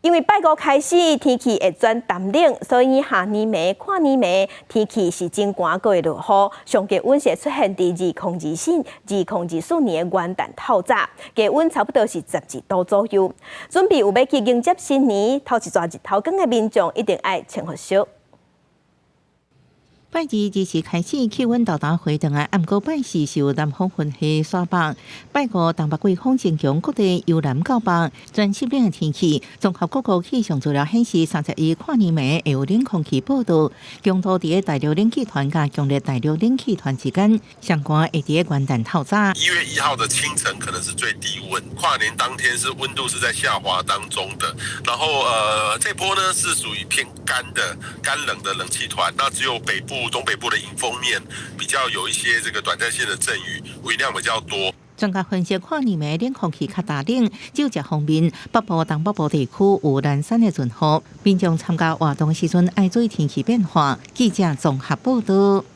因為拜五開始天氣會轉澹冷，所以下暝暝、跨年暝天氣是真寒，閣會落雨。上低溫是會出現佇2024、2024年的元旦透早，低溫差不多是12度左右。準備有欲去迎接新年，頭一逝日頭光的民眾一定愛穿予俗。拜二二時開始，氣溫沓沓回轉來，毋過拜四受南風雲系徙北，拜五東北季風增強，各地由南到北轉濕冷的天氣。綜合各國氣象資料顯示，31跨年暝會有冷空氣報到，強度佇大陸冷氣團佮強烈大陸冷氣團之間，上寒會佇元旦透早。 1月1號的清晨可能是最低溫，跨年當天是溫度是在下滑當中的。然後，這波呢是屬於偏乾的乾冷的冷氣團，那只有北部、東北部的迎風面比較有一些這個短暫性的陣雨，雨量比較多。專家分析，跨年暝冷空氣較大冷，晝食方面，北部、東北部地區有零散的陣雨。民眾參加活動時陣愛注意天氣變化。記者綜合報道。